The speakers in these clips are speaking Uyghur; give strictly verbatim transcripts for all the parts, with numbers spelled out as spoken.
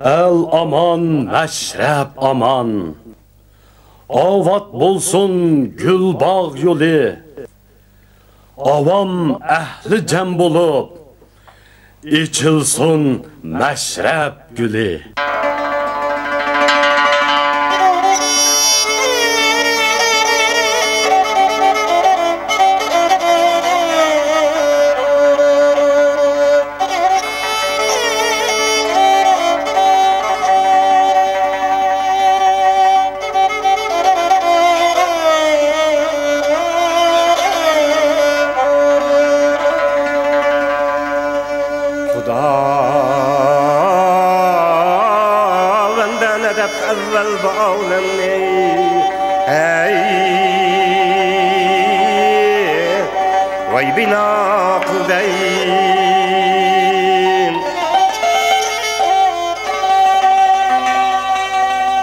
ئەل ئامان، مەشرەپ ئامان، ئاۋات بولسۇن گۈلباغ يولى. ئاۋام ئەھلى جەم بولۇپ، ئېچىلسۇن مەشرەپ گۈلى. خۇداۋەندە نەدەپ ئەۋۋەل بۇ ئالەمنى، ھەي، ۋاي بىنا قىلدى.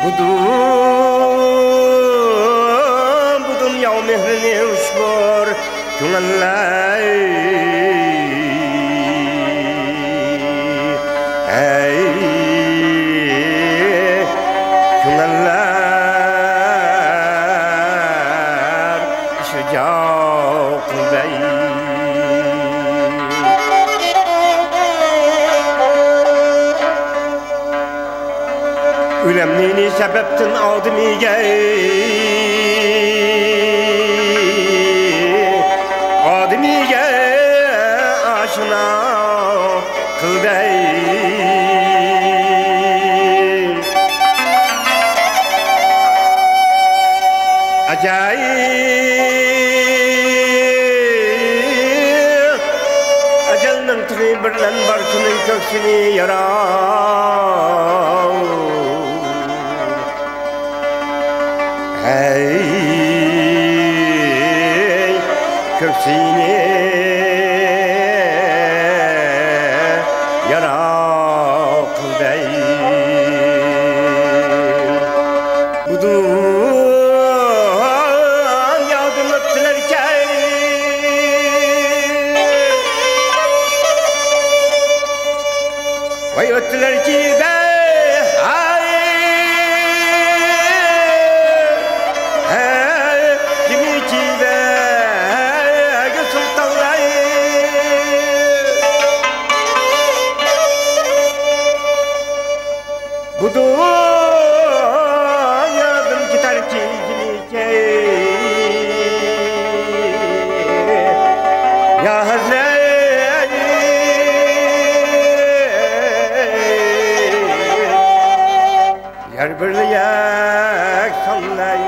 بۇ دۇ-، بۇ دۇنيا مېھرىنى ئۇچۇر كۆڭۈللەر، ھەي، كۆڭۈللەر شۇجاق بەي. ئۆلەمنى سەۋەبتىن ئادىمىگە، ئادىمىگە ئاشنا قىلدى. ئەجەل، ئەجەلنىڭ تىغى بىلەن بارچىنىڭ كۆكسىنى يارا. ھەي، كۆكسىنى يارا قىلدى. بۇ دۇنيادىن ئۆتتىلەركەن. ۋاي ئۆتتىلەركى بەي، ھەي، ھەي، جىمىكى بەي، سۇلتانلاي. بۇ دۇنيادىن كېتەركى جىمىكى. يا ھەزرەت، يار بىرلىك سانلاي.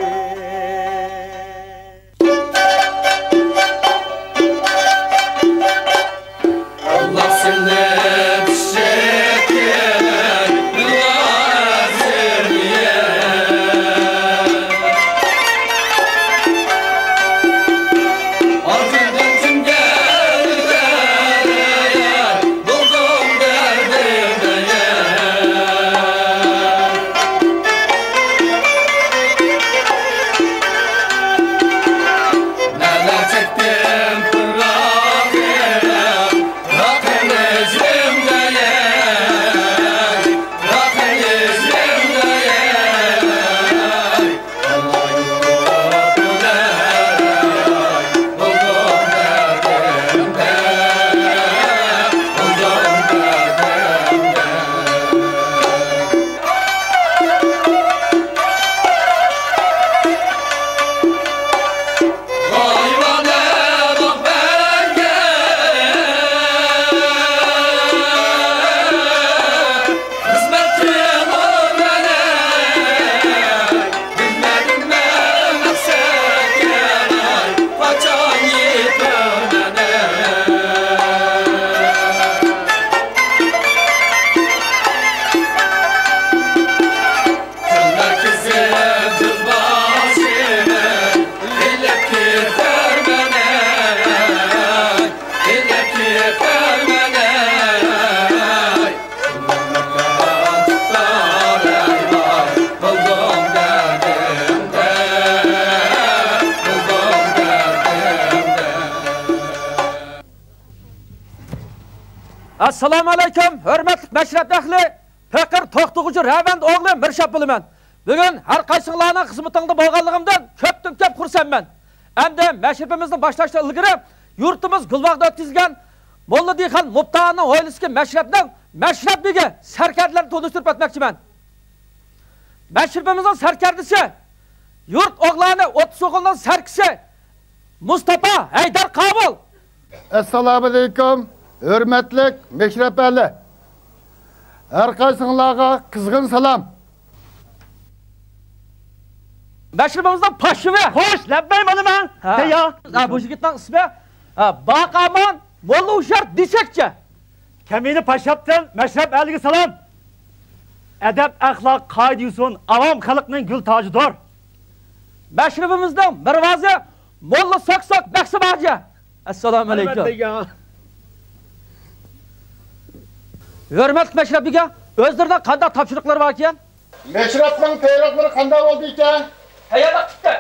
ئەسسالامۇ ئەلەيكۇم، ھۆرمەتلىك مەشرەپ ئەھلى! پېقىر توختىغۇچى رەۋەند ئوغلى مىرشاپ بولىمەن. بۈگۈن ھەر قايسىڭلارنىڭ خىزمىتىڭدە بولغانلىقىمدىن كۆپتىن كۆپ خۇرسەنمەن. ئەمدى مەشرىپىمىزنى باشلاشتىن ئىلگىرى يۇرتىمىز گۈلباغدا ئۆتكۈزۈلگەن موللا دېھقان مۇپتانىڭ ھويلىسىدىكى مەشرەپنىڭ مەشرەپ بېگى سەركەردىلەرنى تونۇشتۇرۇپ ئۆتمەكچىمەن. مەشرىپىمىزنىڭ سەركەردىسى، يۇرت ئوغلانى ئوتتۇز ئوغۇلنىڭ سەركىسى مۇستاپا ھەيدەر قاۋۇل. ئەسسالامۇئەلەيكۇم، ھۆرمەتلىك مەشرەپ ئەھلى. ھەر قايسىڭلارغا قىزغىن سالام. مەشرىپىمىزنىڭ پاششىۋى. خوش، لەببەي، مانا مەن. ھە. تەييار. ھە، بۇ يىگىتنىڭ ئىسمى، ھە، باقامان موللا ھوشيار دېسەكچى. كەمىنە پاششاپتىن مەشرەپ ئەھلىگە سالام. ئەدەپ، ئەخلاق، قائىدە-يوسۇن ئاۋام خەلقنىڭ گۈل تاجىدۇر. مەشرىپىمىزنىڭ مىرۋازى موللا ساكساك مەخسۇم ھاجى. ئەسسالامۇئەلەيكۇم. ھۆرمەتلىك مەشرەپ بېگى، ئۆزلىرىنىڭ قانداق تاپشۇرۇقلىرى باركەن؟ مەشرەپنىڭ تەييارلىقلىرى قانداق بولدى ئىكەن؟ تەييارلىق پۈتتى.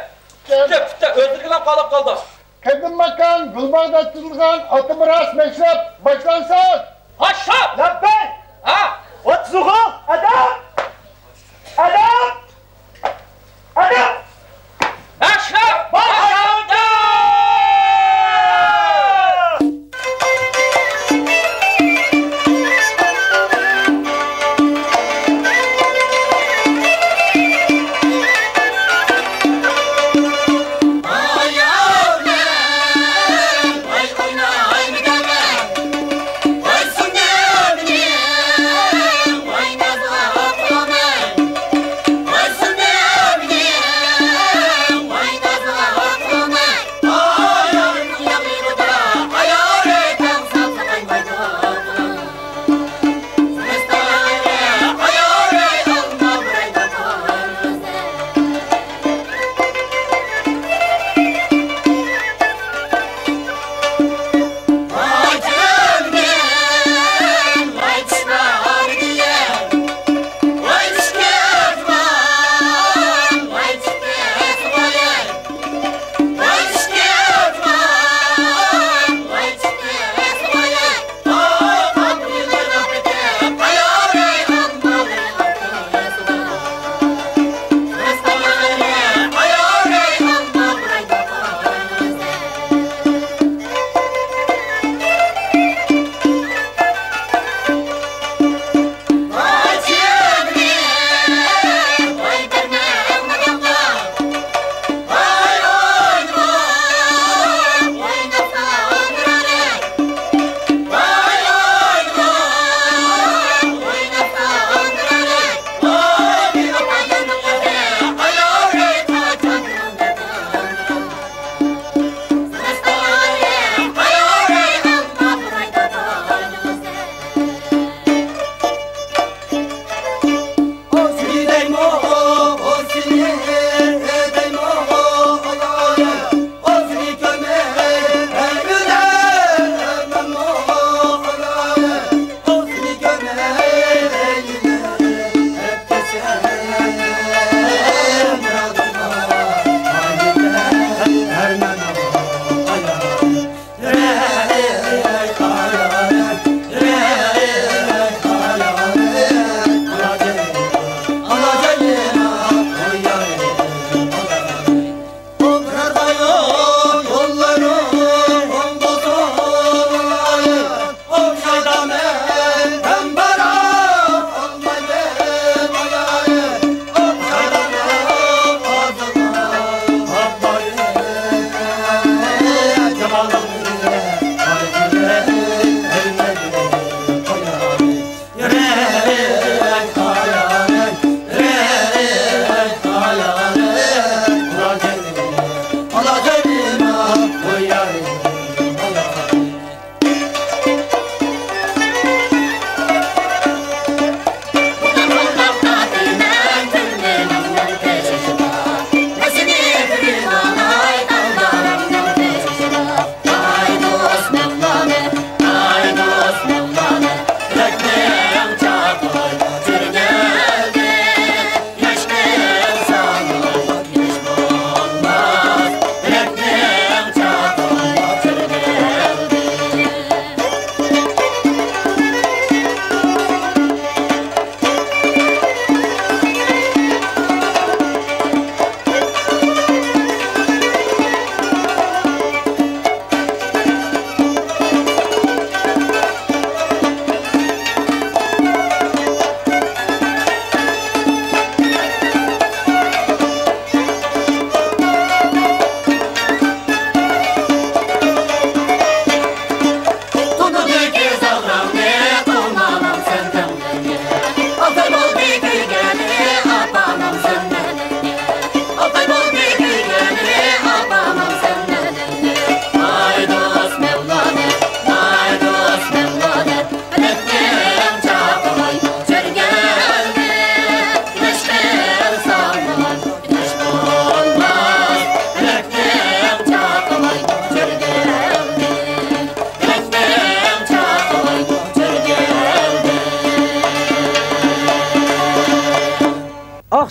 پۈتتى، پۈتتى. ئۆزلىرىگىلا قالاپ قالدى. قەدىم ماكان گۈلباغدا ئېچىلغان ئاتا مىراس مەشرەپ باشلانسۇن! پاششاپ! لەببەي! ھە! ئوتتۇز ئوغۇل! ئەدەپ! ئەدەپ! ئەدەپ! مەشرەپ باشلاندى!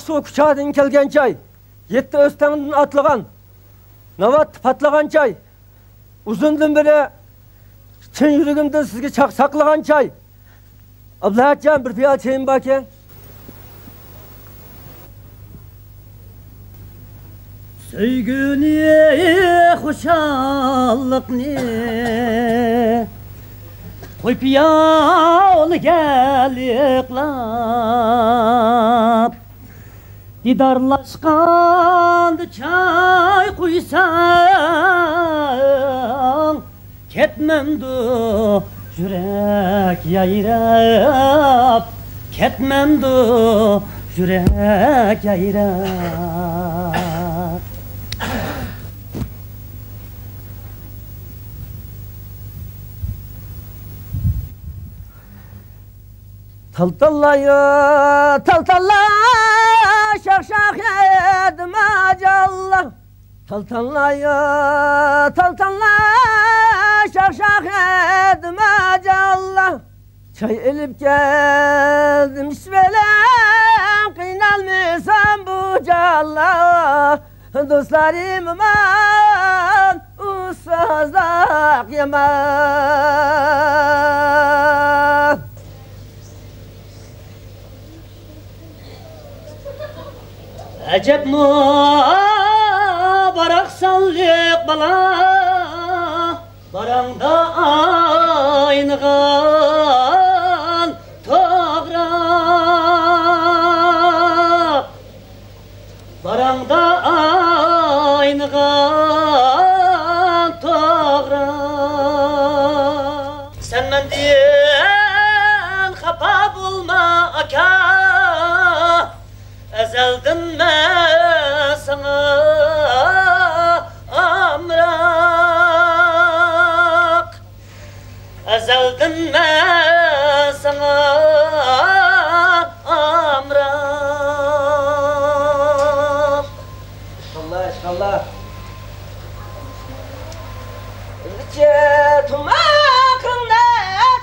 سۇ كۇچادىن كەلگەن چاي، يەتتە ئۆستەڭدىن ئاتلىغان، ناۋات پاتلىغان چاي، ئۇزۇندىن بېرى چىن يۈرىكىمدىن سىزگە چاق ساقلىغان چاي. ئابلەتجان، بىر پىيالە چېيىم باركەن. سۆيگۈنى، خۇشاللىقنى قوي پىيالىگە لىقلاپ. دىدارلاشقاندا چاي قۇيساڭ، كەتمەمدۇ يۈرەك يايراپ، كەتمەمدۇ يۈرەك يايراپ. تالتاللايۇ، تالتاللا، شاخ شاخ ئەدىم ئاجاللا. تالتاللايۇ، تالتاللا، شاخ شاخ ئەدىم ئاجاللا. چاي ئېلىپ كەلدىم، ئىچىۋېلىڭ، قىينالمىسام بۇ جانلا. دوستلارىم ئامان، ئۇستازلىق يامان. ئەجەبمۇ باراقسانلىق بالا، باراڭدا ئاينىغان توغراق. باراڭدا ئاينىغان توغراق. سەن مەندىن خاپا بولما، ئاكا. ئەزەلدىن مەن ساڭا ئامراق. ئەزەلدىن مەن ساڭا ئامراق. ئىشقىللا، ئىشقىللا. ئىلچى تۇماقىڭنى،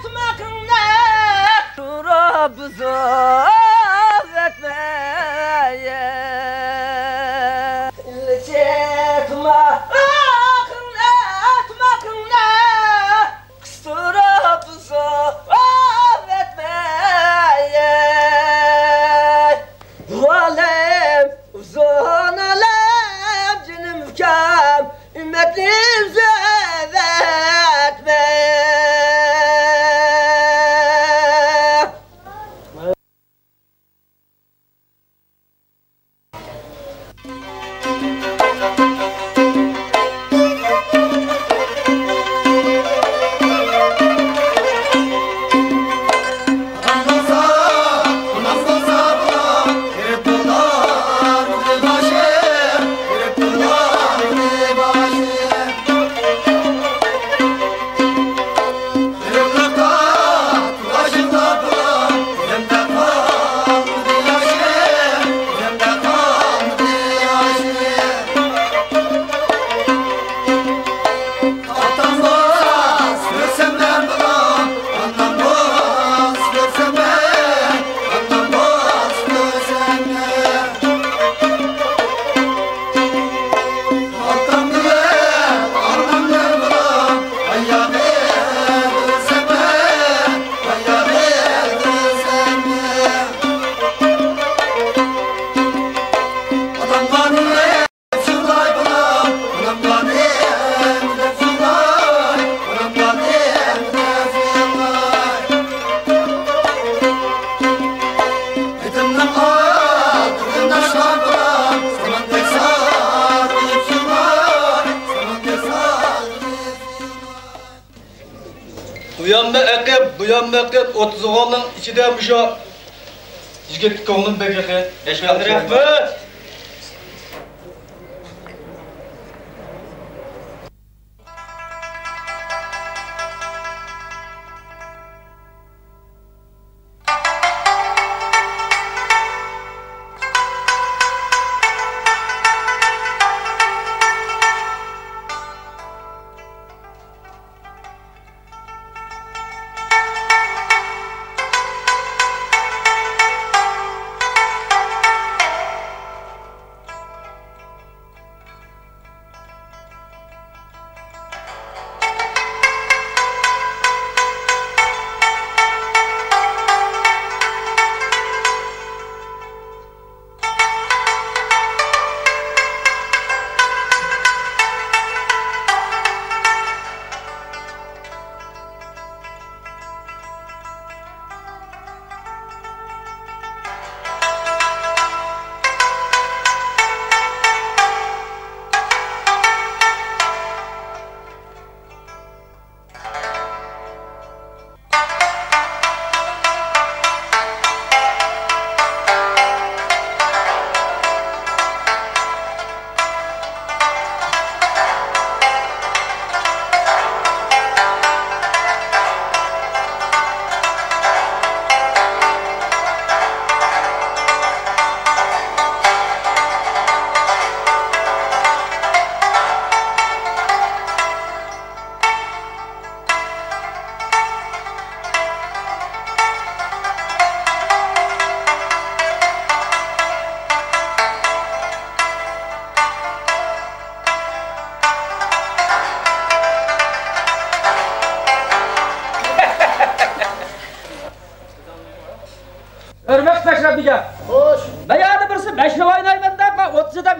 تۇماقىڭنى تۇرۇپ بۇزۇپ ئۆتمەي. ئىلچى تۇماقىڭنى، تۇماقىڭنى قىستۇرۇپ ئۇزۇپ ئۆتمەي. بۇ ئالەم ئۇزۇن ئالەم، جېنىم ئۇكام، ئۈممەتنى ئۈزۈپ ئۆتمەي. ئۇيانما ئېقىپ، بۇيانما ئېقىپ، ئوتتۇزغاننىڭ ئىچىدە مۇشۇ يىگىت كۆڭلۈم بەك يېقىن. رەھمەت.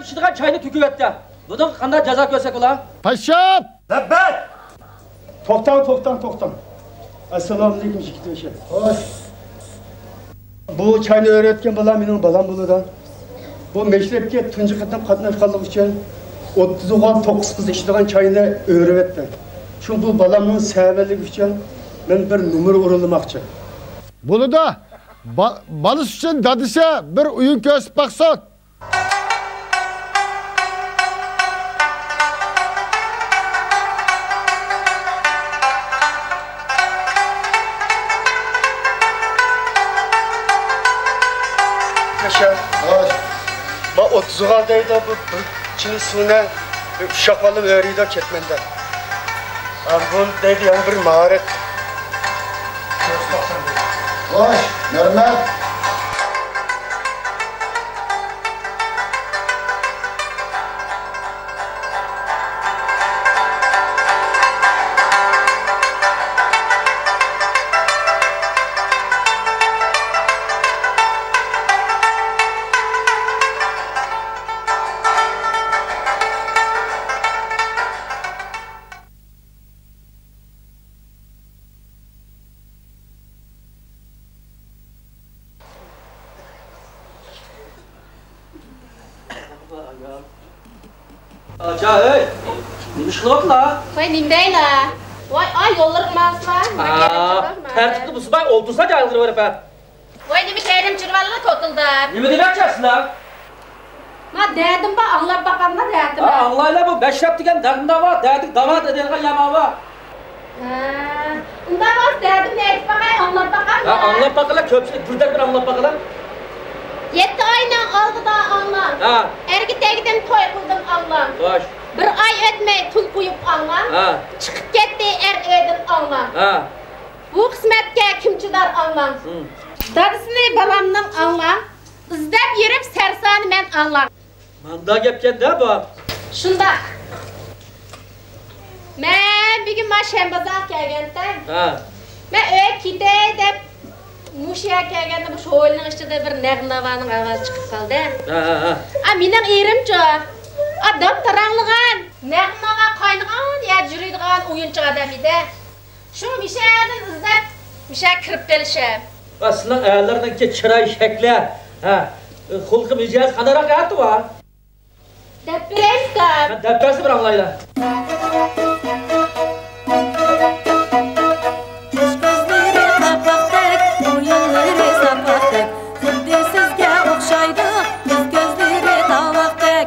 ئىچىدىغان چاينى تۆكۈۋەتتى. بۇنىڭغا قانداق جازا كۆرسەك بولا؟ پاششاپ! لەببەي! توختاڭ، توختاڭ، توختاڭ. ئەسسالامۇئەلەيكۇم، يىگىت بېشى. خوش. بۇ چاينى ئۆرۈۋەتكەن بالا مېنىڭ بالام بولىدۇ. بۇ مەشرەپكە تۇنجى قېتىم قاتناشقانلىقى ئۈچۈن ئوتتۇز ئوغۇل توققۇز قىز ئىچىدىغان چاينى ئۆرۈۋەتتى. شۇ بۇ بالامنىڭ سەۋەنلىكى ئۈچۈن مەن بىر نومۇر ئورۇنلىماقچى. بولىدۇ. با-، بالىسى ئۈچۈن دادىسى بىر ئويۇن كۆرسىتىپ باقسۇن. ياشا. ۋاي. ما ئوتتۇزغا دەيدۇ، بۇ بىر چىنە سۇنى ئۇششاق بالام ئۆرۈيدۇ، كەتمەندە. ھەم بۇ دەيدۇ، يەنە بىر ماھارەت. خوش، نورمال. ئاچا، ھەي! نېمە ئىش قىلىۋاتىلا؟ ۋاي، نېمە دەيلا؟ ۋاي، ئاي، يوللىرىغا ماڭسىلا. تەرتىپنى بۇزماي ئولتۇرسا جايىغا كىرىۋېرىپ. ۋاي، نېمە شەيدەم چۈرۈۋالىلا كوتۇلداپ. نېمە دېمەكچى ئەسلى؟ ما دەردىم بار، ئاڭلاپ باقامدا دەردىم. ھە، ئاڭلايلا، بۇ مەشرەپ دېگەن دەردىم داۋا، دەردىك داۋا دېگەن يامان بار. ھە، ئۇنداق بولسا دەردىمنى ئېيتىپ باقاي، ئاڭلاپ باقامدا. ھە، ئاڭلاپ باقىلا، كۆپچىلىك بىردەك بىر ئاڭلاپ باقىلا. يەتتە ئاينىڭ ئالدىدا ئاڭلاڭ. ھە. ئەرگە تەگدىم، توي قىلدىم ئاڭلاڭ. خوش. بىر ئاي ئۆتمەي تۇل قويۇپ ئاڭلاڭ. ھە. چىقىپ كەتتى ئەر ئۆيدىن ئاڭلاڭ. ھە. بۇ قىسمەتكە كىم چىدار ئاڭلاڭ. ھىم. دادىسىنى بالامنىڭ ئاڭلاڭ. ئىزدەپ يۈرۈپ سەرسانىمەن ئاڭلاڭ. ماندا گەپكەن-دە بۇ. شۇنداق. مەن بۈگۈن ما شەنبازارغا كەلگەنتىم. ھە. مەن ئۆيگە كېتەي دەپ مۇشۇ يەرگە كەلگەندە مۇشۇ ھويلىنىڭ ئىچىدە بىر نەغمە ناۋانىڭ ئاۋازى چىقىپ قالدى. ھە، ھە، ھە. ئا، مېنىڭ ئېرىمچۇ. ئا، دام تاراڭلىغان، نەغمە ناۋا قاينىغان يەردە يۈرىدىغان ئويۇنچۇق ئادەم ئىدى. شۇ مىشەدىن ئىزدەپ، مىشە كىرىپ قېلىشىم. ۋە سىلىنىڭ ئەرلەرنىڭكى چىراي شەكلى، ھە، خۇلقى مىجەزى قانداقراق ئەتىۋا؟ دەپ بېرەيمىكەن؟ ھە، دەپ بەرسە بىر ئاڭلايلا. قاش كۆزلىرى قاپاقتەك، مويۇنلىرى ساپاقتەك، خۇددى سىزگە ئوخشايدۇ، يۈز كۆزلىرى تاۋاقتەك.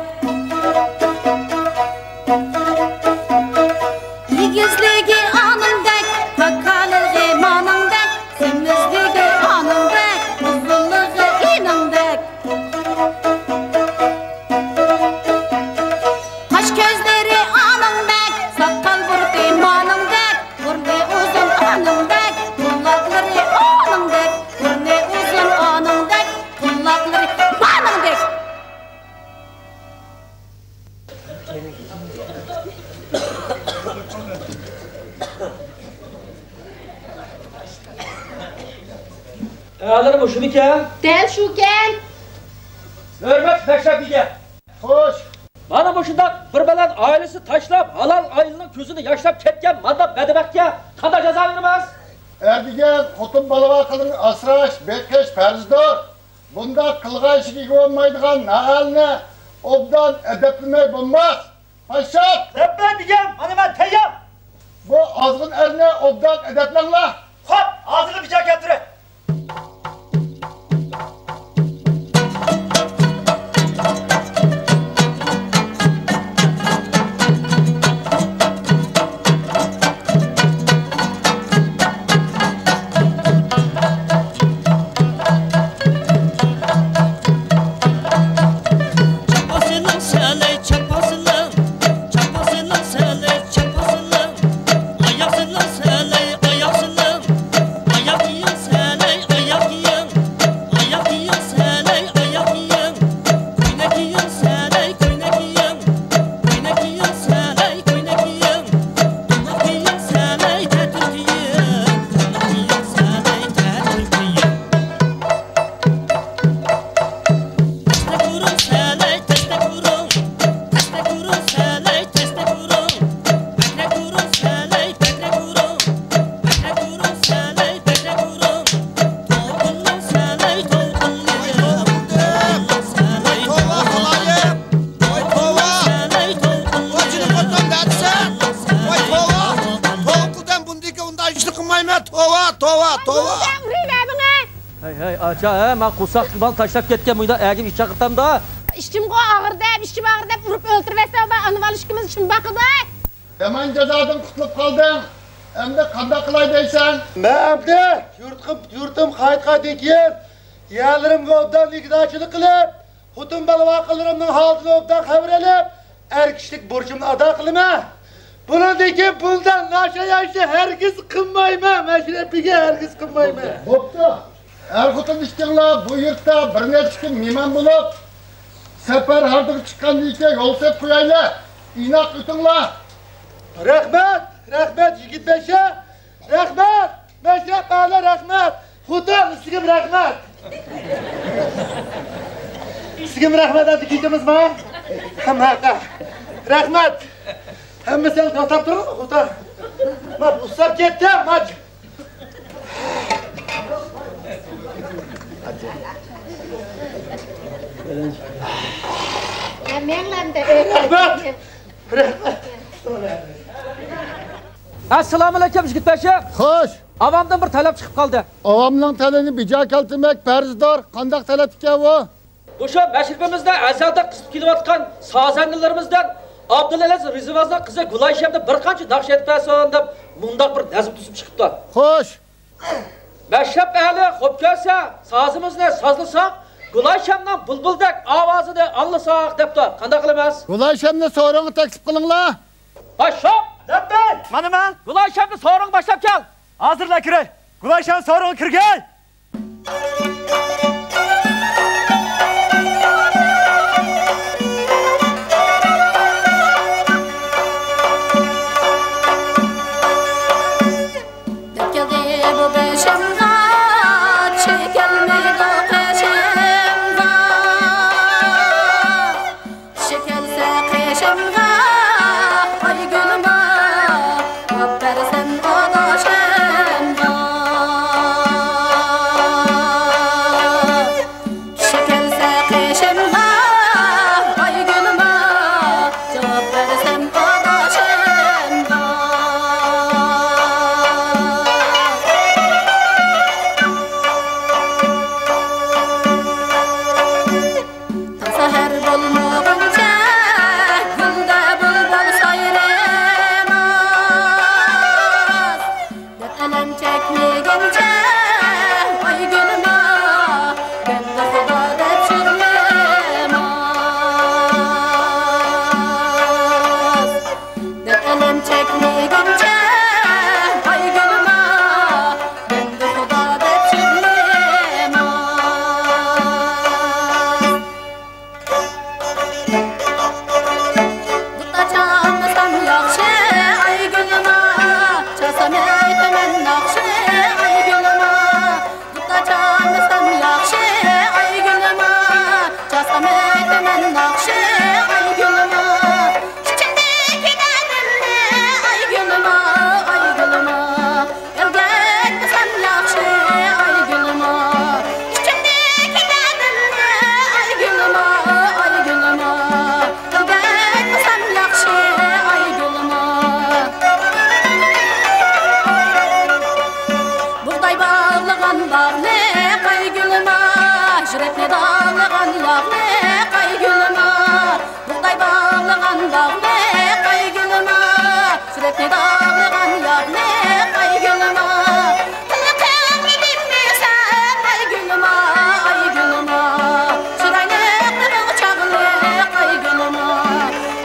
ئېگىزلىكى ئانىڭدەك، پاكالىقى مانىڭدەك، سېمىزلىكى ئانىڭدەك، ئۇزۇنلۇقى ئىنىڭدەك. قاش كۆزلىرى ئانىڭدەك، ساقال بۇرۇتى مانىڭدەك، بۇرنى ئۇزۇن ئانىڭدەك، قۇلاقلىرى ئانىڭدەك، بۇرنى ئۇزۇن ئانىڭدەك، قۇلاقلىرى مانىڭدەك. ئەلىرى مۇشۇمىكەن؟ دەل شۇكەن. ھۆرمەت مەشرەپ ئىگە. خوش. مانا مۇشۇنداق بىر بەلەن ئائىلىسى تاشلاپ، ھالال ئائىلىنىڭ كۆزىنى ياشلاپ كەتكەن مانداق بەدبەختكە قانداق جازا بېرىمىز؟ ئەر دېگەن خوتۇن بالىغا قىلىن ئاسراش، بېقىش پەرزدۇر. بۇنداق قىلغان ئىشىگە ئىگە بولمايدىغان نائەلنى ئوبدان ئەدەپلىمەي بولماس. پاششاپ! لەببەي بېگىم، مانا مەن تەييار! بۇ ئازغىن ئەرنى ئوبدان ئەدەپلەڭلار! خوپ، ھازىرلا بىچار كەلتۈرەي! توۋا، توۋا، توۋا! ئۇرۇۋەرمىڭە! ھەي، ھەي، ئاچا، ھە، مەن قورساقتىكى بالىنى تاشلاپ كەتكەن، مۇنداق ئەگىم ئىش چاقىرتامدا. ئىچىمغۇ ئاغرىدى دەپ، ئىچىم ئاغرىدى دەپ ئۇرۇپ ئۆلتۈرۈۋەتسەڭ، ئانىۋال ئىككىمىز شۇنداق قىلدى. يامان جازادىن قۇتۇلۇپ قالدىڭ. ئەمدى قانداق قىلاي دەيسەن؟ مەن ئەمدى يۇرتقا، يۇرتۇم قايتقاندىن كېيىن، يەرلىرىمگە ئوبدان ئىگىدارچىلىق قىلىپ، خوتۇن بالا-ۋاقىلىرىمنىڭ ھالىدىن ئوبدان خەۋەر ئېلىپ، ئەر كىشىلىك بۇرچۇمنى ئادا قىلىمەن. بۇنىڭدىن كېيىن بۇنداق ناشايان ئىشنى ھەرگىز قىلمايمەن، مەشرەپىگە ھەرگىز قىلمايمەن. بوپتۇ. ئەر-خوتۇن ئىككىڭلار بۇ يۇرتتا بىر نەچچە كۈن مېھمان بولۇپ، سەپەر ھاردىغا چىققاندىن كېيىن يول سېلىپ قويايلى. ئىناق ئۆتۈڭلار. رەھمەت، رەھمەت، يىگىت بەشە. رەھمەت، مەشرەپ ئەلا، رەھمەت. خوتۇن، سىزگىمۇ رەھمەت. سىزگىمۇ رەھمەت، ئەمدى كېتىمىزمۇ؟ ھەممە ھەققە. رەھمەت. ھەممىسىنى توختاپ تۇرۇڭ، خوتۇن. ما ئۇسساپ كەتتى، ما. مەڭلەمدە. رەھمەت. رەھمەت. ئەسسالامۇئەلەيكۇم، يىگىت بەشە. خوش. ئاۋامدىن بىر تەلەپ چىقىپ قالدى. ئاۋامنىڭ تەلىپىنى بىجا كەلتۈرمەك پەرزدۇر. قانداق تەلەپ ئىكەن ئۇ؟ مۇشۇ مەشرىپىمىزدە ئەزەلدىن قىزىپ كېلىۋاتقان سازەندىلىرىمىزدىن ئابدۇلئەزىز رىزۋازنىڭ قىزى گۈلئايشەمنى بىر قانچە ناخشا ئېيتىپ بەرسۇن دەپ مۇنداق بىر نەزم تۈزۈپ چىقىپتۇ. خوش. مەشرەپ ئەھلى خوپ كۆرسە، سازىمىزنى سازلىساق، گۈلئايشەمنىڭ بۇلبۇلدەك ئاۋازىنى ئاڭلىساق دەپتۇ. قانداق قىلىمىز؟ گۈلئايشەمنى سورۇنغا تەكلىپ قىلىڭلار. باشلاپ! لەببەي! مانا مەن! گۈلئايشەمنى سورۇنغا باشلاپ كەل! ھازىرلا كىرەي! گۈلئايشەم سورۇنغا كىرگەي! دەپ كەلدى بۇ بېشىمغا، چىشى كەلمەيدۇ قېشىمغا. چىشى كەلسە قېشىمغا، ئايگۈلىما، ئاپبەرسەم ئاداشىمغا. چىشى كەلسە قېشىمغا، ئايگۈلىما، جاۋاب بەرسەم ئاداشىمغا. تاڭ سەھەر بولمىغۇچە، گۈلدە بۇلبۇل سايرىماس. دەپ ئەلەم چەكمىگىنچە، ئايگۈلىما، بەندە خۇدا دەپ يىغلىماس. دەپ ئەلەم چەكمىگىنچە، ئايگۈلىما، بەندە خۇدا دەپ يىغلىماس. دۇتار چالمىسام ياخشى، ئايگۈلىما، چالسام ئېيتىمەن ناخشا، ئايگۈلىما. دۇتار چالمىسام ياخشى، ئايگۈلىما، چالسام ئېيتىمەن ناخشا، ئايگۈلىما. ئىچىمدىكى دەردىمنى، ئايگۈلىما، ئايگۈلىما. ئەلگەك قىلسام ياخشى، ئايگۈلىما. ئىچىمدىكى دەردىمنى، ئايگۈلىما، ئايگۈلىما. ئەلگەك قىلسام ياخشى، ئايگۈلىما. بۇغداي باغلىغان باغلىق، ئايگۈلىما. يۈرەكنى داغلىغان ياغلىق، ئايگۈلىما. بۇغداي باغلىغان باغلىق، ئايگۈلىما. يۈرەكنى داغلىغان ياغلىق، ئايگۈلىما. قىلىقىڭنى دېمىسەم، ئايگۈلىما، ئايگۈلىما. چىرايلىقلىرىڭ چاغلىق، ئايگۈلىما.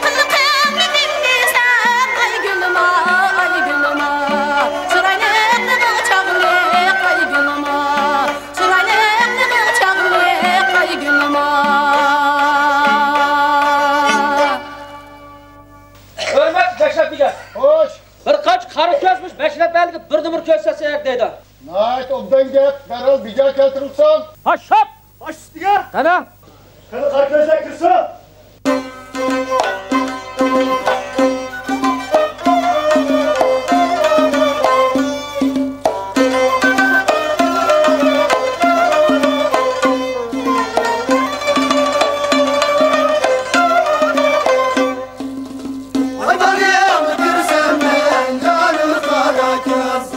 قىلىقىڭنى دېمىسەم، ئايگۈلىما، ئايگۈلىما. چىرايلىقلىرىڭ چاغلىق، ئايگۈلىما. چىرايلىقلىرىڭ چاغلىق، ئايگۈلىما. ھۆرمەتلىك مەشرەپ بىگە. خوش. بىر قانچە قارا كۆز مۇشۇ مەشرەپ ئەھلىگە بىر نومۇر كۆرسەتسەك دەيدۇ. ناھايىتى ئوبدان گەپ، دەرھال بىجا كەلتۈرۈلسۇن. ھاششاپ! باش ئۈستىگە! قېنى؟ قېنى، قارا كۆزلەر كىرسۇن! ئايدارىڭ كىرسەم مەن يارىم قارا كۆز.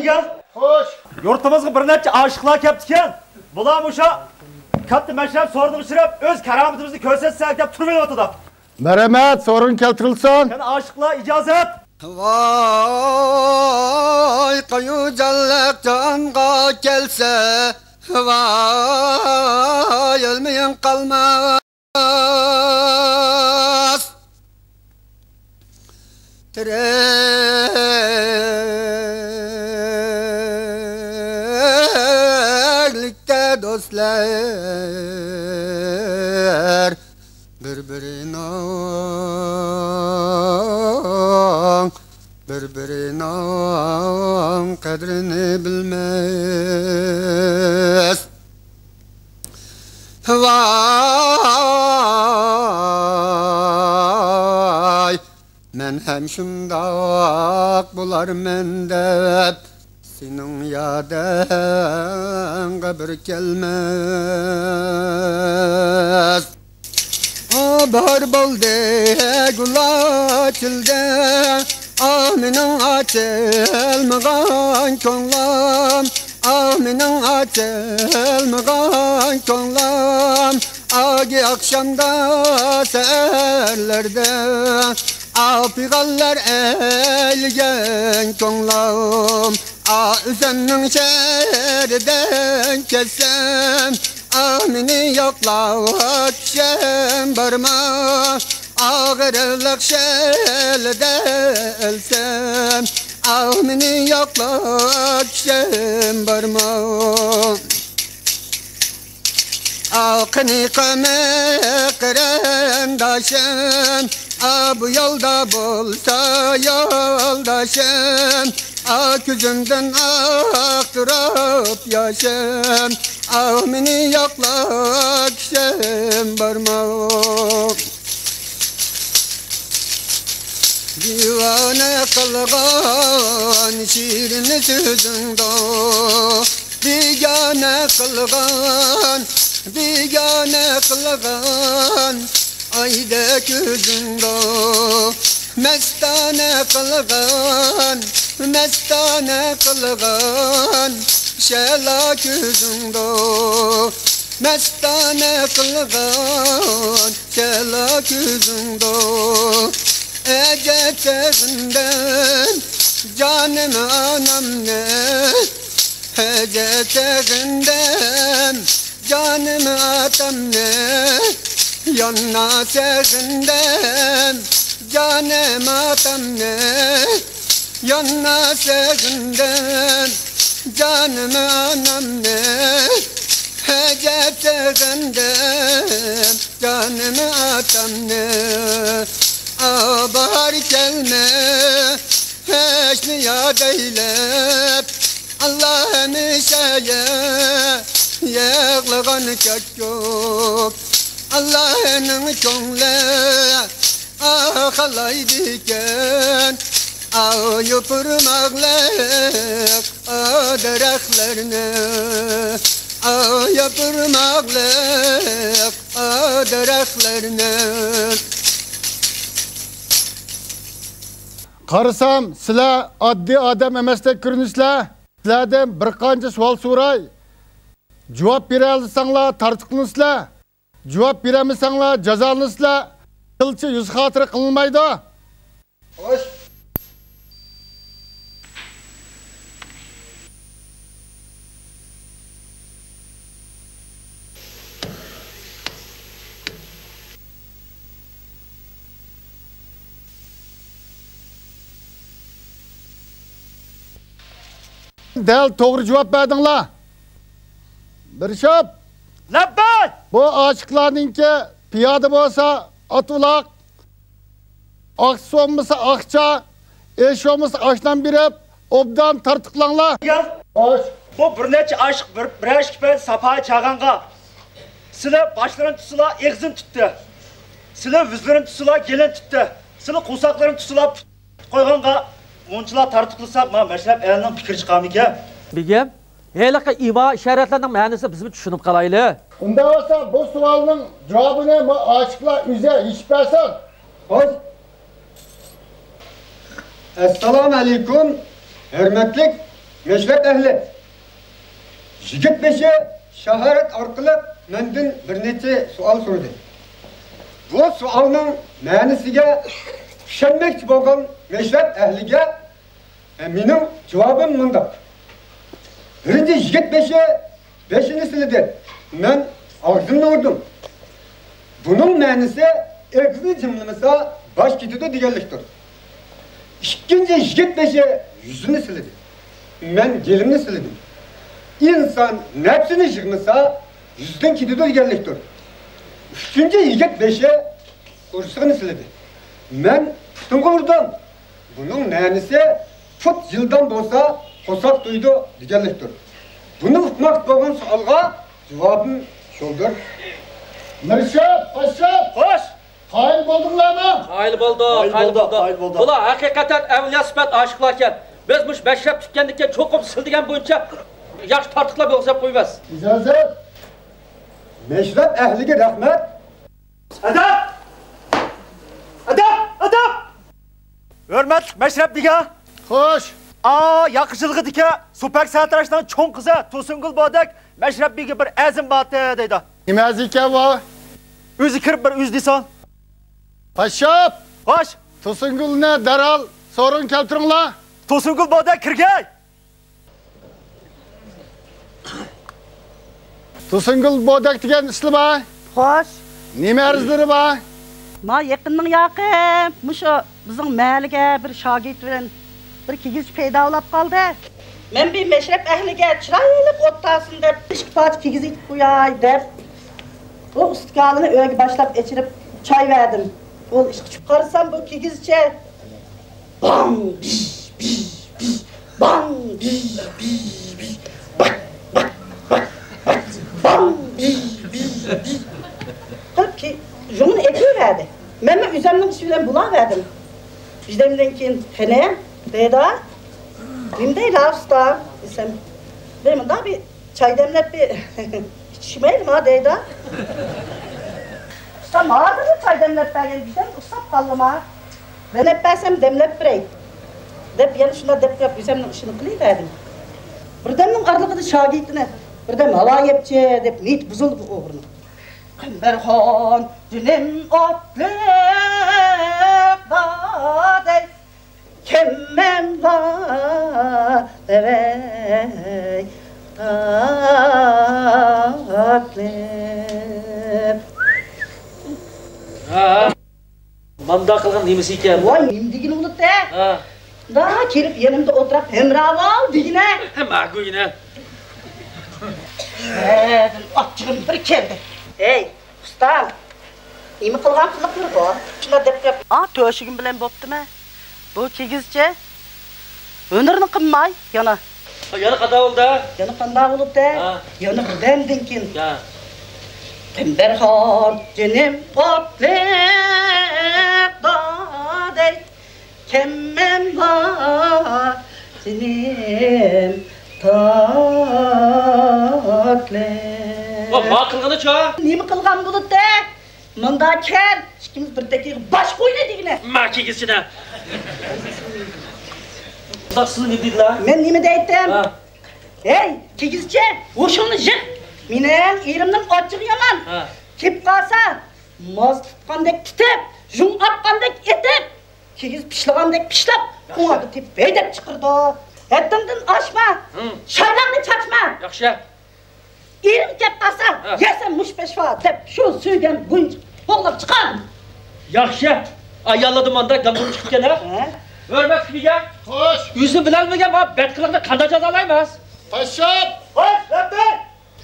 خوش. يۇرتىمىزغا بىر نەچچە ئاشىقلار كەپتىكەن. بۇلار مۇشۇ كاتتا مەشرەپ سورۇنىغا چىرىپ، ئۆز كارامىتىمىزنى كۆرسەتسەك دەپ تۇرۇۋېلىۋاتىدۇ. مەرھەمەت، سورۇن كەلتۈرۈلسۇن. قېنى ئاشىقلار، ئىجازەت. ۋاي، قايۇجانلىق جانغا كەلسە، ۋاي، ئۆلمىگىن قالماس. تىرىكلىكتە دوستلار بىر-بىرىنىڭ، بىر-بىرىنىڭ قەدرىنى بىلمەس. ۋاي، مەن ھەم شۇنداق بولارمەن دەپ، سېنىڭ يادىڭغا بىر كەلمەس. ئا، باھار بولدى گۈل ئاچىلدى، ئا، مېنىڭ ئاچىلمىغان كۆڭلۈم، ئا، مېنىڭ ئاچىلمىغان كۆڭلۈم، ئاگى ئاخشامدا سەھەرلەردە، ئا، پىغانلار ئەيلىگەن كۆڭلۈم، ئا، ئۆزۈمنىڭ شەھىرىدىن كەتسەم، ئا، مېنى يوقلاپ كىشىم بارمۇ؟ ئاغرىقلىق شەلىدە ئۆلسەم، ئا، مېنى يوقلاپ كىشىم بارمۇ؟ ئا، قېنى قېنى قېرىنداشىم، ئا، بۇ يولدا بولسا يولداشىم، ئا، كۆزۈمدىن ئاقتۇرۇپ ياشىم، ئا، مېنى يوقلاپ كىشىم بارمۇ؟ دىۋانە قىلغان شېرىن سۆزۈڭدۇ، بىگانە قىلغان، بىگانە قىلغان ئايدەك كۆزۈڭدۇ، مەستانە قىلغان، مەستانە قىلغان شەلا كۆزۈڭدۇ، مەستانە قىلغان شەلا كۆزۈڭدۇ. ئەجەب سېغىندىم جانىم ئانامنى، ئەجەب سېغىندىم جانىم ئاتامنى، يەنە سېغىندىم جانىم ئاتامنى، يەنە سېغىندىم جانىم ئانامنى، ئەجەب سېغىندىم جانىم ئاتامنى. ئا، باھار كەلمەي ھېچنى ياد ئەيلەپ، ئاللا ھەمىشە يىغلىغان كۆككۆك. ئاللانىڭ كۆڭلى ئاخالايدىكەن، ئاۋۇ يوپۇرماقلىق ئا دەرەخلەرنى، ئاۋۇ يوپۇرماقلىق ئا دەرەخلەرنى. قارىسام، سىلەر ئاددىي ئادەم ئەمەستەك كۆرۈنىسىلەر. سىلەردىن بىر قانچە سوئال سوراي. جاۋاب بېرەلىسەڭلار تارتۇقلىنىسىلەر. جاۋاب بېرەلمىسەڭلار جازالىنىسىلەر. قىلچە يۈز خاتىرە قىلىنمايدۇ. خوش. دەل توغرا جاۋاب بەردىڭلار. بىر شاپ. لەببەي! بۇ ئاشىقلارنىڭكى پىيادە بولسا ئات ئۇلاق، ئاقچىسى بولمىسا ئاقچا، ئېشى بولمىسا ئاشنان بېرىپ، ئوبدان تارتۇقلاڭلار. خوش. بۇ بىر نەچچە ئاشىق بىر، بىرەر ئىككى پەيت ساپايى چاغانغا، سىلى باشلىرىنى تۇتسىلا ئېغىزىنى تۇتتى. سىلى يۈزلىرىنى تۇتسىلا گېلىنى تۇتتى. سىلى قورساقلىرىنى تۇتسىلا پۇت قويغانغا مۇنچىلا تارتۇقلىساق، ما مەشرەپ ئەھلىنىڭ پىكرى چىقارمىكىن؟ بېگىم، ھېلىقى ئىما ئىشارەتلەرنىڭ مەنىسىنى بىزمۇ چۈشىنىپ قالايلى. ئۇنداق بولسا، بۇ سوئالنىڭ جاۋابىنى ما ئاشىقلار ئۆزى ئېيتىپ بەرسۇن. خوش. ئەسسالامۇ ئەلەيكۇم، ھۆرمەتلىك مەشرەپ ئەھلى، يىگىت بېشى شاھارەت ئارقىلىق مەندىن بىر نەچچە سوئال سورىدى. بۇ سوئالنىڭ مەنىسىگە ئىشەنمەكچى بولغان مەشرەپ ئەھلىگە، ئە، مېنىڭ جاۋابىم مۇنداق. بىرىنچى، يىگىت بېشى بېشىنى سىلىدى. مەن ئاغزىمنى ئۇردۇم. بۇنىڭ مەنىسى ئېغىزنى جىملىمىسا باش كېتىدۇ دېگەنلىكتۇر. ئىككىنچى، يىگىت بېشى يۈزىنى سىلىدى. مەن گېلىمنى سىلىدىم. ئىنسان نەپسىنى يىغمىسا يۈزدىن كېتىدۇ دېگەنلىكتۇر. ئۈچىنچى، يىگىت بېشى قورسىقىنى سىلىدى. مەن پۇتۇمغا ئۇردۇم. بۇنىڭ مەنىسى پۇت يىلدام بولسا قورساق تويىدۇ دېگەنلىكتۇر. بۇنى ئۇقماقچى بولغان سوئالغا جاۋابىم شۇندۇر. مىرشاپ، پاششاپ! خوش! قايىل بولدۇڭلارمۇ؟ قايىل بولدۇق، قايىل بولدۇق، قايىل بولدۇق. بۇلار ھەقىقەتەن ئەۋلىيا سۈپەت ئاشىقلاركەن. بىز مۇشۇ مەشرەپ تىككەندىن كېيىن چوقۇم سىلدىگەن بويىچە ياخشى تارتۇقلار بولغۇزۇپ قويىمىز. ئىجازەت. مەشرەپ ئەھلىگە رەھمەت. ئەدەپ! ئەدەپ! ئەدەپ! ھۆرمەتلىك مەشرەپ بىگە! خوش! ئا، ياقا جىلغىدىكى سۇپەك سەتراشنىڭ چوڭ قىزى تۇرسۇنگۈل بودەك مەشرەپ بىگە بىر ئەرزىم بارتى دەيدۇ. نېمە ئەرز ئىكەن بۇ؟ ئۆزى كىرىپ بىر ئۆزى دېسۇن. پاششاپ! خوش! تۇرسۇنگۈلنى دەرھال سورۇنغا كەلتۈرۈڭلار. تۇرسۇنگۈل بودەك كىرگەي! تۇرسۇنگۈل بودەك دېگەن ئىسلى بار. خوش. نېمە ئەرزلىرى بار؟ ما يېقىننىڭ ياقىم مۇشۇ بىزنىڭ مەھەللىگە بىر شاگىرت بىلەن بىر كىگىزچى پەيدا بولاپ قالدى. مەن بىر مەشرەپ ئەھلىگە چىرايلىق ئوت تارتسۇن دەپ ئىككى پارچە كىگىز ئېتىپ قوياي دەپ ئۇ ئۇستىكانىنى ئۆيگە باشلاپ ئېچىرىپ چاي بەردىم. ئۇ ئىشقا چۈشۈپ قارىسام بۇ كىگىزچە باڭ، بىژ، بىژ، بىژ، باڭ، بىژ، بىژ، بىژ، باك، باك، باك، باك، باڭ، بىژ، بىژ، بىژ قىلىپ كى-، يۇڭىنى ئېتىۋەردى. مەنمۇ ئۆزەمنىڭ ئىشى بىلەن بولاۋەردىم. بىردەمدىن كېيىن، قېنى، دەيدۇ، نېمە دەيدۇ، ئۇستا؟ دېسەم، مەن مۇنداق بىر چاي دەملەپ بېرىپ ئىچىشمەيلىما دەيدۇ. ئۇستام ھازىرلا چاي دەملەپ بەرگەن، بىردەم ئۇسساپ قالدىما؟ دەملەپ بەرسەم دەملەپ بېرەي دەپ يەنە شۇنداق دەپ قويۇپ ئۆزەمنىڭ ئىشىنى قىلىۋەردىم. بىردەمنىڭ ئارىلىقىدا شاگىرتىنى بىردەم ھاۋا يەپچى دەپ نىيىتى بۇزۇلدى بۇ ئوغرىنىڭ. قەمبەرخان جېنىم ئوتلۇق دادەي. كەممەنلا لەۋەي تاتلىق. ھە، مانداق قىلغان نېمىسى ئىكەن؟ ۋاي، نېمە دېگىنى بولۇپتۇ؟ ھە. دا كېلىپ يېنىمدا ئولتۇراپ ھەمراھ بول دېگىنە. ھە، ماقۇل يەنە. شەھەردىن ئاچچىقىم بىر كەلدى. ھەي، ئۇستام، نېمە قىلغان قىلىقلىرى بۇ؟ شۇنداق دەپ قويۇپ. ئا، تۆشۈگۈم بىلەن بوپتىمەن. بۇ كىگىزچە ھۈنىرىنى قىلماي يەنە. يەنە قانداق بولدى؟ يەنە قانداق بولۇپتۇ؟ ھە. يەنە بىردەمدىن كېيىن. يا. قەمبەرخان جېنىم ئوتلۇق دادەي. كەممەنلا جېنىم تاتلىق. ۋا، ما قىلغىنىچۇ؟ نېمە قىلغان بولۇپتۇ؟ مۇندا كەل، ئىككىمىز بىر تەكىگە باش قويىلى دېگىنە. ما كىگىزچىنە. ئۇنداق سىلى نېمە دېدىلا؟ مەن نېمە دەيتتىم؟ ھە. ھەي، كىگىزچە، ھوشۇڭنى يىغ. مېنىڭ ئېرىمنىڭ ئاچچىقى يامان. ھە. كېلىپ قالسا، ماز تۇتقاندەك تۇتۇپ، يۇڭ ئاتقاندەك ئېتىپ، كىگىز پىشلىغاندەك پىشلاپ، ياخشى. ئۇڭاردا تېپىپ ھەيدەپ چىقىرىدۇ. ھەددىڭدىن ئاشما. ھىم. شايلاڭنى چاچما. ياخشى. ئېرىڭ كەپ قالسا، ھە. يەسەن مۇش پەشۋا دەپ، شۇ سۆيگەن بويىچە قوغلاپ چىقار. ياخشى. ئاياللاردا مانداق گاڭگۇر چىقىپكەن، ھە؟ ھە؟ ھۆرمەتلىك بىگە. خوش. ئۆزى بىلەلمىگەن ما بەتقىلىقنى قانداق جازالايمىز؟ پاششاپ! خوش، رەببىي!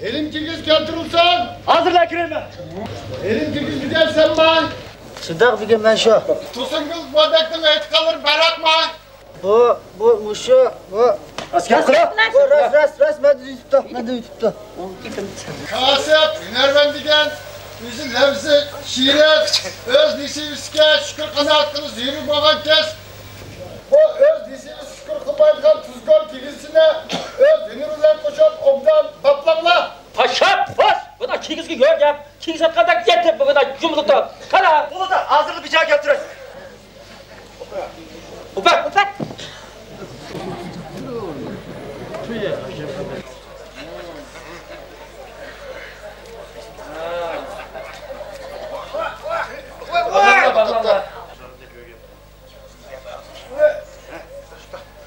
ھېلىم كىگىز كەلتۈرۈلسۇن! ھازىرلا كىرىمەن. ھېلىم كىگىز دېگەن سەنمۇ؟ شۇنداق بۈگۈن مەن شۇ. تۇرسۇنگۈل بودەكنىڭ ئېيتقانلىرى باراتمۇ؟ بۇ، بۇ، مۇشۇ، بۇ. ئەسكەر قىلىپ. بۇ راست، راست، راست، مەندە يۈتۈپتۇ، مەندە يۈتۈپتۇ. كاسىپ، ھۈنەرۋەن دېگەن ئۆزى لەۋزى شېرىن، ئۆز نېسىۋىسىگە شۈكۈر قانائەت قىلىش زۆرۈر بولغان كەس. بۇ ئۆز نېسىۋىسىگە شۈكۈر قىلمايدىغان تۇزكور كىگىزچىنى ئۆز ھۈنىرى بىلەن قوشۇپ ئوبدان باپلاڭلار. پاششاپ، پاش! بۇنداق كىگىزگە يور گەپ. كىگىز ئاتقاندەك يېتىپ بۇنداق يۇمۇلۇپ تۇر. قارا! بولىدۇ، ھازىرلا بىر جايغا كەلتۈرەي. ئوپەت! ئوپەت!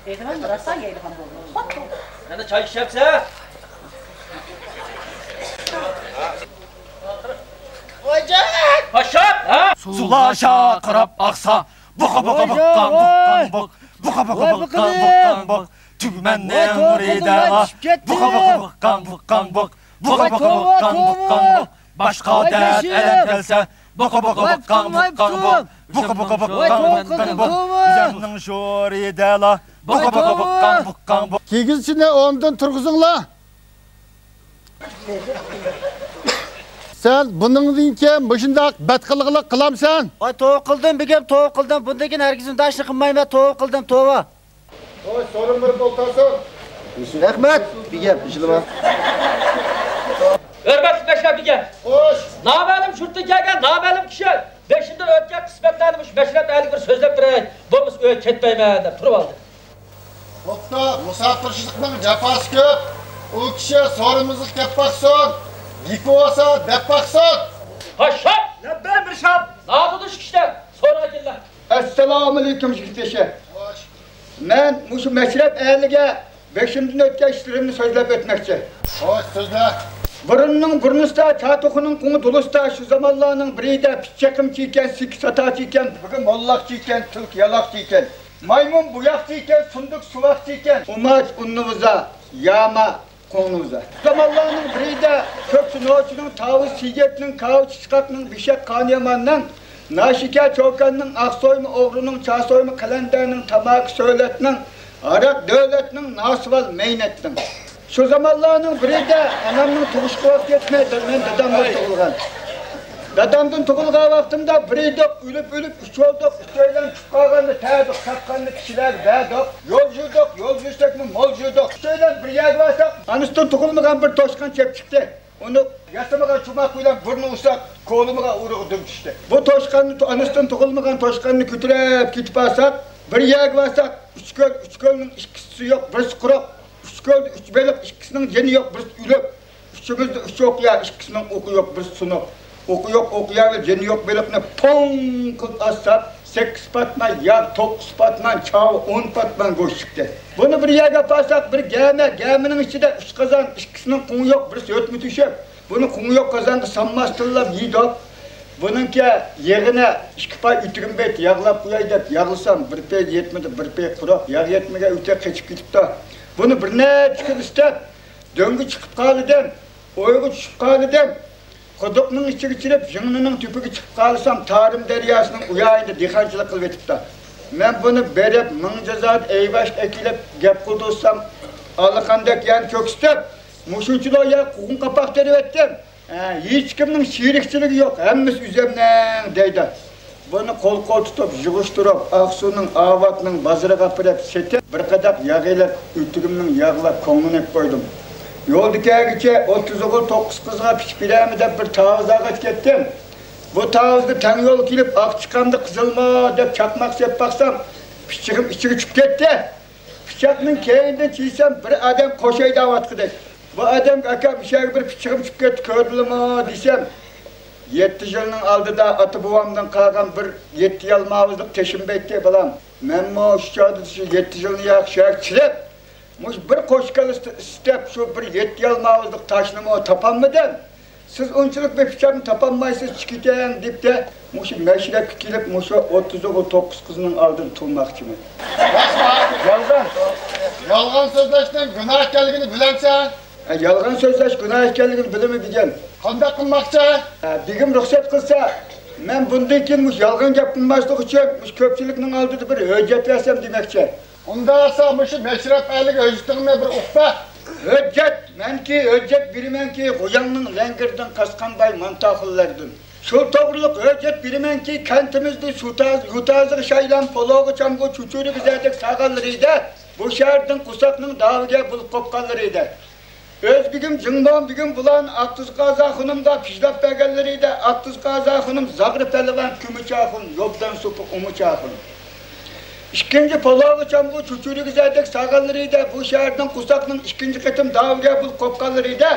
دەيدىغان راستلا يەيدىغان بولدى. خوپ، خوپ. يەنە چاي ئىچەمسەن؟ ھاشاپ، ھە؟ سۇلار شارقىراپ ئاقسا، بۇقا بۇقا بۇققاڭ بۇققاڭ بۇق، بۇقا بۇقا بۇققاڭ بۇققاڭ بۇق، تۈگمەننىڭ نۇرى دەلا، بۇقا بۇقا بۇققاڭ بۇققاڭ بۇق، بۇقا بۇقا بۇققاڭ بۇققاڭ بۇق، باشقا دەرد ئەلەم كەلسە، بۇقا بۇقا بۇققاڭ بۇققاڭ بۇق، بۇقا بۇقا بۇققاڭ بۇققاڭ بۇق، ئۆزۈمنىڭ شورى دەلا، بۇقا بۇقا بۇققاڭ بۇققاڭ بۇق. كىگىزچىنى ئورنىدىن تۇرغۇزۇڭلار. سەن بۇنىڭدىن كېيىن مۇشۇنداق بەتقىلىقلىق قىلامسەن؟ ۋاي، توۋا قىلدىم، بىگەم، توۋا قىلدىم. بۇندىن كېيىن ھەرگىز ئۇنداق ئىشنى قىلمايمەن، توۋا قىلدىم، توۋا. خوش، سورۇن بېرىپ ئولتۇرسۇن. رەھمەت، بىگەم، ئىشلىما. ھۆرمەتلىك مەشرەپ بىگەم. خوش. نامەلۇم يۇرتتىن كەلگەن نامەلۇم كىشى بېشىمدىن ئۆتكەن قىسمەتلەرنى مۇشۇ مەشرەپ ئەھلىگە بىر سۆزلەپ بېرەي، بولمىسا ئۆيگە كەتمەيمەن دەپ تۇرۇۋالدى. توختا، مۇساپىرچىلىقنىڭ جاپاسى كۆپ. ئۇ كىشى سورۇنىمىزغا كەپ باقسۇن، گېپى بولسا دەپ باقسۇن. ھاشاپ! لەببەي مىرشاپ! نادۇرۇش كىشىلەر، سورىغىنلار. ئەسسالامۇئەلەيكۇم، يىگىت بېشى. خوش. مەن مۇشۇ مەشرەپ ئەھلىگە بېشىمدىن ئۆتكەن ئىشلىرىمنى سۆزلەپ ئۆتمەكچى. خوش، سۆزلە. بۇرۇننىڭ بۇرنىسىدا، چاتۇقىنىڭ قۇڭى دۇلۇستا، شۇ زامانلارنىڭ بىرىدە پىت چېقىمچى ئىكەن، سېكىز ساتارچى ئىكەن، بۈگۈن موللاقچى ئىكەن، تۈلكە يالاقچى ئىكەن، مايمۇن بوياقچى ئىكەن، سۇندۇق سۇۋاقچى ئىكەن، ئۇماچ ئۇننىۋۇزا، ياما قوڭنىۋۇزا. شۇ زامانلارنىڭ بىرىدە كۆكسى نوچىنىڭ، تاۋۇز سىگىتنىڭ، كاۋا چىچقاقنىڭ، بېشەك قانىياماننىڭ، ناشىكە چوكاننىڭ، ئاق سويما ئوغرىنىڭ، چا سويما قەلەندەرنىڭ، تاماكا سۆلەتنىڭ، ھاراق دۆلەتنىڭ، ناسىۋال مەينەتنىڭ. شۇ زامانلارنىڭ بىرىدە ئانامنىڭ تۇغۇشقا ۋاقتى يەتمەي، مەن دادامدىن تۇغۇلغان. دادامدىن تۇغۇلغان ۋاقتىمدا بىر ئىدۇق، ئۆلۈپ-ئۆلۈپ ئۈچ بولدۇق، ئۈچەيلەن چۈشۈپ قالغاندا تەردۇق، تاپقاندا كىشىلەرگە بەردۇق. يول يۈردۇق، يول يۈرسەكمۇ مول يۈردۇق. ئۈچەيلەن بىر يەرگە بارساق، ئانىسىدىن تۇغۇلمىغان بىر توشقان چېپ چىقتى. ئۇنى ياسىمىغان چوماق بىلەن بۇرنى ئۇرساق، كولىمىغا ئۇرۇق دۈم چۈشتى. بۇ توشقاننى، ئانىسىدىن تۇغۇلمىغان توشقاننى كۆتۈرۈپ كېتىپ بارساق، بىر يەرگە بارساق، ئۈچ كۆل، ئۈچ كۆلنىڭ ئىككىسى سۇ يوق، بىرسى قۇرۇق. ئۈچ كۆلدە ئۈچ بېلىق، ئىككىسىنىڭ جېنى يوق، بىرسى ئۆلۈك. ئۈچىمىزدە ئۈچ ئوقيا، ئىككىسىنىڭ ئوقى يوق، بىرسى سۇنۇق. ئوقى يوق ئوقيا ۋە جېنى يوق بېلىقنى پوڭ قىلىپ ئاتساق، سەككىز پاتمان ياغ، توققۇز پاتمان چاۋا، ئون پاتمان گۆش چىقتى. بۇنى بىر يەرگە ئاپارساق، بىر گەمە، گەمىنىڭ ئىچىدە ئۈچ قازان، ئىككىسىنىڭ قۇڭى يوق، بىرسى ھۆتمە تۆشۈك. بۇنى قۇڭى يوق قازانغا سانماستىنلا يېدۇق. بۇنىڭكى يېغىنى ئىككى پاي ئۆتۈرۈم بەيت ياغلاپ قوياي دەپ ياغلىسام، بىر پەي يەتمىدى، بىر پەي قۇرۇق. ياغ يەتمىگەن ئۆتە قېچىپ كېتىپتۇ. بۇنى بىر نەچچە كۈن ئىستەپ، دۆڭگە چىقىپ قالىدىم، ئويغا چۈشۈپ قالىدىم. قۇدۇقنىڭ ئىچىگە چىرىپ، ژىڭنىنىڭ تۈپىگە چىقىپ قالسام، تارىم دەرياسىنىڭ ئۇ يايىدا دېھقانچىلىق قىلىۋېتىپتۇ. مەن بۇنى بېرىپ، مىڭ جازادا ئەيۋاشتا ئەكېلىپ، گەپ قىلدۇرسام، ئالىقاندەك يەرنى كۆكسىتىپ، مۇشۇنچىلىك يەر قوغۇن قاپاق تېرىۋەتتىم. ھە، ھېچكىمنىڭ شېرىكچىلىكى يوق، ھەممىسى ئۆزۈمنىڭ، دەيدۇ. بۇنى قول-قول تۇتۇپ، يىغىشتۇرۇپ، ئاقسۇنىڭ، ئاۋاتنىڭ بازىرىغا ئاپىرىپ سېتىپ، بىر قاداق ياغ ئېلىپ، ئۆتۈكۈمنىڭ ياغلاپ كۆڭلىنى قويدۇم. يولدا كەلگۈچە ئوتتۇز ئوغۇل توققۇز قىزغا پىچىپ بېرەممۇ دەپ بىر تاۋۇز ئالغاچ كەتتىم. بۇ تاۋۇزدا تەڭ يول كېلىپ، ئاق چىقامدا قىزىلمۇ دەپ چاقماق سېلىپ باقسام، پىچىقىم ئىچىگە چۈشۈپ كەتتى. پىچاقنىڭ كەينىدىن چىيسام، بىر ئادەم قوش ھەيدەۋاتقۇدەك. بۇ ئادەمگە، «ئاكا، مۇشۇ يەرگە بىر پىچىقىم چۈشۈپ كەتتى، كۆردۈڭلارمۇ؟» دېسەم، يەتتە يىلنىڭ ئالدىدا ئاتا-بوۋامدىن قالغان بىر يەتتە يالماۋۇزلۇق تېشىم بەيتتى، بالام. مەنمۇ شۇ چاغدا شۇ يەتتە يىلنى ياق شۇ يەرگە چىرىپ، مۇشۇ بىر قوشكال ئىستەپ، شۇ بىر يەتتە يالماۋۇزلۇق تاشنىمۇ تاپالمىدىم. سىز ئۇنچىلىك بىر پىچاقنى تاپالمايسىز، چىقىۋېتىڭ، دېدى. مۇشۇ مەشرەپكە كېلىپ، مۇشۇ ئوتتۇز ئوغۇل توققۇز قىزنىڭ ئالدىدا تۇرماقچىمەن. يالغان. يالغان سۆزلەشنىڭ گۇناھ ئىكەنلىكىنى بىلەمسەن؟ ھە، يالغان سۆزلەش گۇناھ ئىكەنلىكىنى بىلىمەن، دېگەن. قانداق قىلماقچى؟ ھە، بېگىم رۇخسەت قىلسا، مەن بۇندىن كېيىن مۇشۇ يالغان گەپ قىلماسلىق ئۈچۈن مۇشۇ كۆپچىلىكنىڭ ئالدىدا بىر ھۆججەت بەرسەم دېمەكچى. ئۇنداقسا مۇشۇ مەشرەپ ئەھلىگە ھۆججىتىڭنى بىر ئۇقۇپ بەر. ھۆججەت، مەنكى ھۆججەت بېرىمەنكى، غۇياڭنىڭ لەڭگىرىدىن قاسقانباي مانتاخۇنلىرىدىن. شۇ توغرۇلۇق ھۆججەت بېرىمەنكى، كەنتىمىزدە سۇ تاز-، يۇتازىغا شايلام، پولوغا چامغۇ، چۇچۇرىغا زەردەك سالغانلىرى ئىدى. بۇ شەھەردىن قورساقنىڭ داۋىگە بولۇپ قوپقانلىرى ئىدى. ئۆز بېگىم جىڭبوڭ بېگىم بۇلارنى ئاقتۇزغا قازاخۇنۇمغا پىژلاپ بەرگەنلىرى ئىدى. ئاقتۇزغا قازاخۇنۇم زاغرا پەلۋان كۈمۈچاخۇن، يوبدان سوپى ئۇمۇچاخۇن. ئىككىنچى پولاۋغا چامغۇر چۆچۈرىگۈزەردەك سالغانلىرى ئىدى، بۇ شەھەرنىڭ قورساقنىڭ ئىككىنچى قېتىم داۋىگەر بولۇپ قوپقانلىرى ئىدى.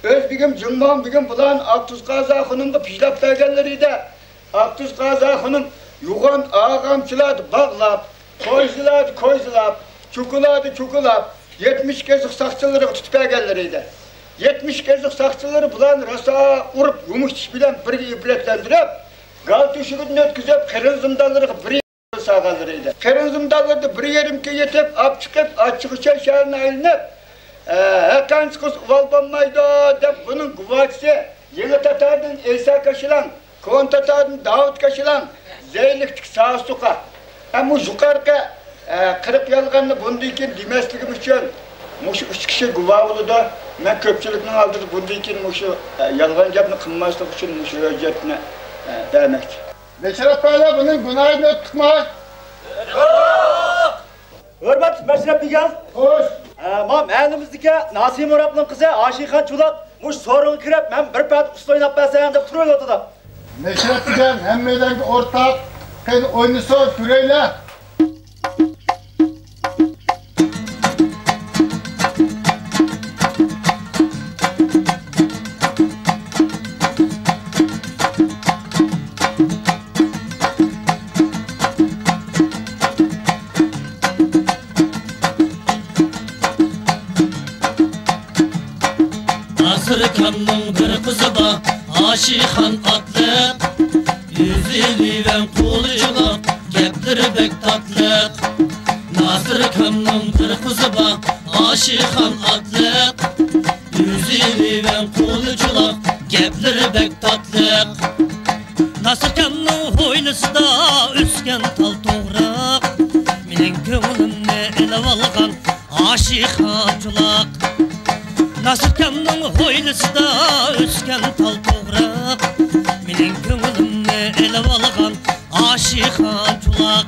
ئۆز بېگىم جىڭماڭ بېگىم بۇلارنى ئاقتۇز قازا خانىمغا پىژلاپ بەرگەنلىرى ئىدى. ئاقتۇز قازا خانىم يوغان ئاغامچىلاردا باغلاپ، قويزىلاردا كويزىلاپ، چوكىلاردا چوكىلاپ، يەتمىش قېزىق ساقچىلىرىغا تۇتۇپ بەرگەنلىرى ئىدى. يەتمىش قېزىق ساقچىلىرى بۇلارنى راسا ئۇرۇپ، يۇمشىتىش بىلەن بىرگە ئىبرەتلەندۈرۈپ، گال تۆشۈكىدىن ئۆتكۈزۈپ، قېرىن زىندانلىرىغا بىر سالغانلىرى ئىدى. قېرىن زىندانلىرىدا بىر يېرىم كۈن يېتىپ، ئاپچىقىپ، ئاچچىقى چاي شەھىرىنى ئايلىنىپ، ئە، ھەر قانچە قىلسا ئۇۋال بولمايدۇ، دەپ بۇنىڭ گۇۋاھچىسى يېڭى تاتاردىن ئەيسا كاشىلاڭ، كونا تاتاردىن داۋۇت كاشىلاڭ، زەيلىكتىكى ساسۇقا. ئە، مۇ يۇقىرىقى، ئە، قىرىق يالغاننى بۇندىن كېيىن دېمەسلىكىم ئۈچۈن، مۇشۇ ئۈچ كىشى گۇۋاھ بولىدۇ. مەن كۆپچىلىكنىڭ ئالدىدا بۇندىن كېيىن مۇشۇ، ئە، يالغان گەپنى قىلماسلىق ئۈچۈن مۇشۇ ھۆججەتنى، ئە، بەرمەكچى. مەشرەپ بايلار، بۇنىڭ گۇناھىنى ئۆتتۇقمۇ؟ يوق! ھۆرمەتلىك مەشرەپ بىگەن. خوش. ئە، ما مەھەللىمىزدىكى ناسىر مۇراتنىڭ قىزى ئاشىخان چولاق مۇشۇ سورۇنغا كىرىپ، مەن بىر پەتە ئۇسسۇل ئويناپ بەرسەم دەپ تۇرۇۋېلىۋاتىدۇ. مەشرەپ بىگەن ھەممەيلەنگە ئورتاق. قېنى ئوينىسۇن، كۆرەيلى. ناسىركامنىڭ بىر قىزى بار، ئاشىخان ئاتلىق. يۈزى لىۋەن قولى چولاق، گەپلىرى بەك تاتلىق. ناسىركامنىڭ بىر قىزى بار، ئاشىخان ئاتلىق. يۈزى لىۋەن قولى چولاق، گەپلىرى بەك تاتلىق. ناسىركامنىڭ ھويلىسىدا ئۆسكەن تال توغراق، مېنىڭ كۆڭلۈمنى ئېلىۋالغان ئاشىخان چولاق. ناسىركامنىڭ ھويلىسىدا ئۆسكەن تال توغراق، مېنىڭ كۆڭلۈمنى ئېلىۋالغان ئاشىخان چولاق.